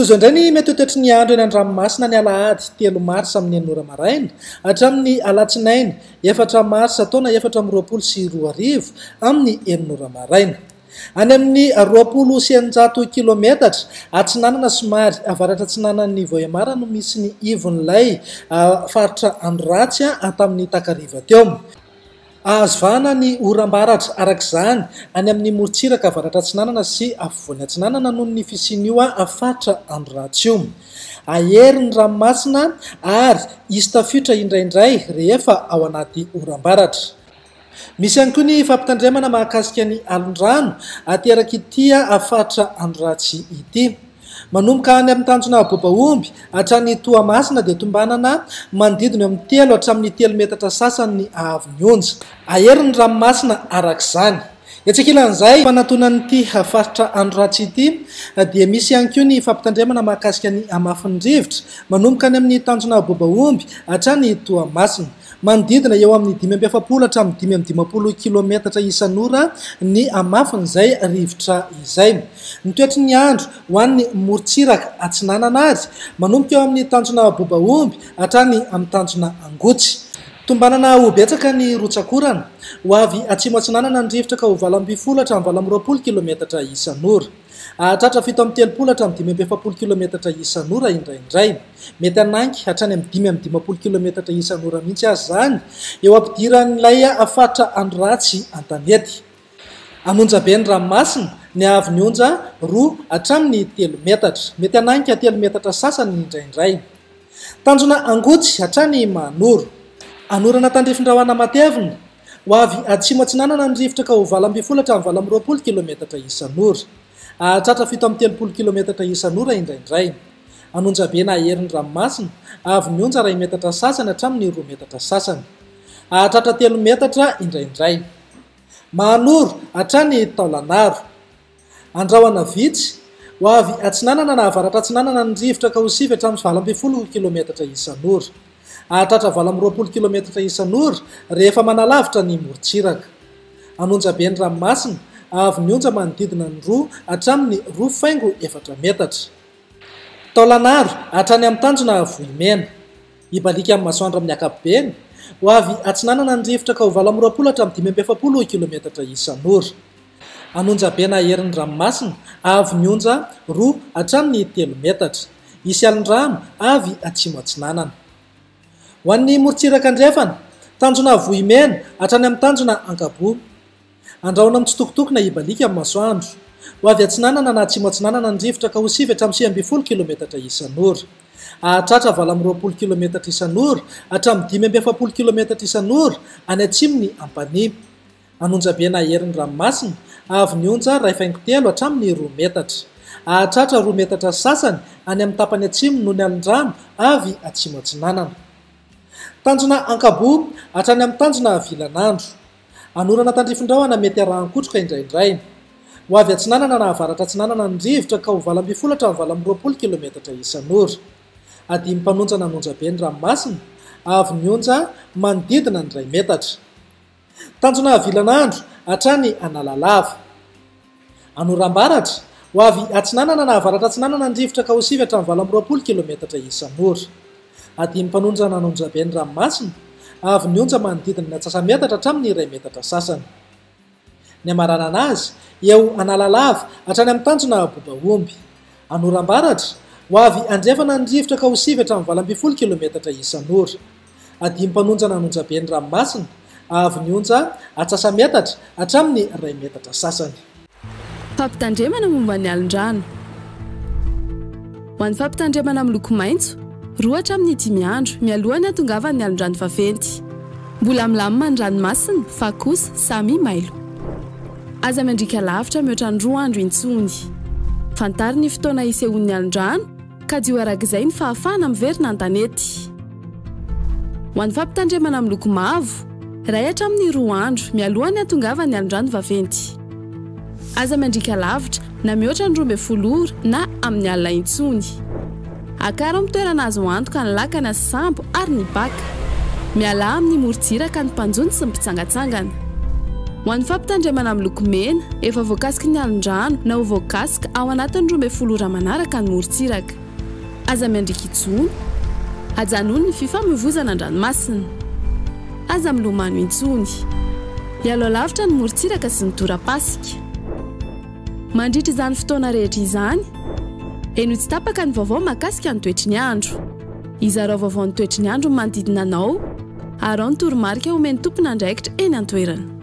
Toy izao indray ny mety ho toetry ny andro eny an-dranomasina ny alahady telo marsa amin'ny enina ora maraina hatramin'ny alatsinainy efatra marsa taona 2024 amin'ny enina ora maraina. Any amin'ny 620 kilometatra atsinanana somary avaratra atsinanan'i Vohemar no misy ny ivon'ilay faritra andro ratsy tamin'ny takariva teo. Azo vahana ny oram-baratra, araka izany, any amin'ny morontsiraka avaratra-atsinanana sy afovoany atsinanana noho ny fisian'io faritra andro ratsy io. Hahery ny ranomasina ary hisy tafiotra indraindray rehefa ao anaty oram-baratra. Misy ihany koa ny fampitandremana mahakasika ny alon-drano aterak'ity faritra andro ratsy ity. Manomboka any amin'ny tanjona Bobaomby hatrany Toamasina dia tombanana manodidina eo amin'ny telo hatramin'ny telo metatra sasany ny haavon'ny onja. Hahery ny ranomasina araka izany. Etsy ankilan'izay, fanatonan'ity faritra andro ratsy ity dia misy ihany koa ny fampitandremana mahakasika ny hamafin'ny rivotra manomboka any amin'ny tanjona Bobaomby hatrany Toamasina. Manodidina eo amin'ny 45 hatramin'ny 55 kilometatra isan'ora ny hamafin'izay rivotra izay. Ny toetry ny andro ho an'ny morontsiraka atsinanana ary, manomboka eo amin'ny tanjona Bobaomby hatrany amin'ny tanjona Angotsy. Tombanana ho betsaka ny rotsak'orana. Ho avy atsimo atsinanana ny rivotra ka ho 18 hatramin'ny 28 kilometatra isan'ora. Hahatratra 37 hatramin'ny 45 kilometatra isan'ora indraindray. Mety hanainga hatrany amin'ny 55 kilometatra isan'ora mihitsy aza izany eo ampidiran'ilay faritra andro ratsy an-tanety. An'onjabe ny ranomasina, ny haavon'ny onja roa hatramin'ny telo metatra. Mety hanainga telo metatra sasany indraindray. Tanjona Angotsy hatrany Mahanoro. Anorana tandrifin-drahona matevina. Ho avy atsimo atsinanana ny rivotra ka ho 18 hatramin'ny 28 kilometatra isan'ora. Hahatratra 37 kilometatra isan'ora indraindray. An'onjabe na herin'ny ranomasina, haavon'ny onja iray metatra sasany hatramin'ny roa metatra sasany. Hahatratra telo metatra indraindray. Mahanoro hatrany Taolanaro. Andrahona vitsy, ho avy atsinanana na avaratra atsinanana ny rivotra ka ho sivy hatramin'ny 18 kilometatra isan'ora. Hahatratra 28 kilometatra isan'ora rehefa manalavitra ny morontsiraka. An'onjabe ny ranomasina, haavon'ny onja manodidina ny roa hatramin'ny roa faingo efatra metatra. Taolanaro hatrany amin'ny tanjona Vohimena. Hibaliaka amin'ny masoandro amin'ny ankapobeny. Ho avy atsinanana ny rivotra ka ho 28 hatramin'ny 45 kilometatra isan'ora. An'onjabe na herin'ny ranomasina, avo ny onja roa hatramin'ny telo metatra. Hisy alin-drano avy atsimo atsinanana. Ho an'ny morontsiraka andrefana, tanjona Vohimena hatrany amin'ny tanjona Ankaboa. Andrahona mitsitokotoko na hibaliaka amin'ny masoandro. Ho avy atsinanana na atsimo atsinanana ny rivotra ka ho sivy hatramin'ny 19 kilometatra isan'ora. Hahatratra 28 kilometatra isan'ora hatramin'ny 45 kilometatra isan'ora any atsimon'i Ampanihy. An'onjabe na herin'ny ranomasina, avo ny onja iray faingo telo hatramin'ny roa metatra. Hahatratra roa metatra sasany any amin'ny tapany atsimo noho ny alin-drano avy atsimo atsinanana. Tanjona Ankaboa hatrany amin'ny tanjona Vilanandro. Anorana tandrifin-drahona mety arahan-kotroka indraindray. Ho avy atsinanana na avaratra atsinanana ny rivotra ka ho 18 hatramin'ny 28 kilometatra isan'ora. Adimy mpanonjana an'onjabe ny ranomasina, avo ny onja manodidina ny iray metatra. Tanjona Vilanandro hatrany Analalava. Anorambaratra, ho avy atsinanana na avaratra atsinanana ny rivotra ka ho sivy hatramin'ny 28 kilometatra isan'ora. Adimy mpanondrana an'Onjabe ny ranomasina, avo ny onja manodidina ny antsasa-metatra hatramin'ny iray metatra sasany. Ny hamaranana azy, eo Analalava hatrany amin'ny tanjona Bobaomby. Anorambaratra, ho avy andrefana ny rivotra ka ho sivy hatramin'ny 18 kilometatra isan'ora. Adimy mpanonjana an'Onjabe ny ranomasina, avo ny onja atsasa-metatra hatramin'ny iray metatra sasany. Fampitandremana momba ny alin-drano. Ho an'ny fampitandremana miloko maitso, roa hatramin'ny dimy andro mialoha ny hatongavan'ny alin-drano vaventy. Mbola milamina ny ranomasina fa kosa samy mailo. Aza miandriaka lavitra mihoatra ny roa andro intsony. Fantaro ny fotoana hisehoan'ny alin-drano Kajio arak'izay ny fahafahana miverina an-tanety. Ho an'ny fampitandremana miloko mavo, iray hatramin'ny roa andro mialohan'ny hatongavan'ny alon-drano vaventy. Aza miandriaka lavitra na mihoatra ny 12 ora na amin'ny alina intsony. Akaro amin'ny toerana azo antoka ny lakana sy sambo ary ny baka. Mialà amin'ny morontsiraka ny mpanjono sy ny mpitsangantsangana. Ho an'ny fampitandremana miloko mena, efa voakasiky ny alon-drano na ho voakasika ao anatin'ny 12 ora manaraka ny morontsiraka. Aza miandriaka intsony. Ajanony ny fifamoivozana an-dranomasina. Aza milomano intsony. Ialao lavitra ny morontsiraka sy ny torapasika. Mandritra izany fotoana rehetra izany, henoy tsy tapaka ny vaovao mahakasika ny toetry ny andro. Izarao vaovao ny toetry ny andro ny manodidina anao, araho ny toromarika omen'ny tompon'andraikitra eny an-toerana.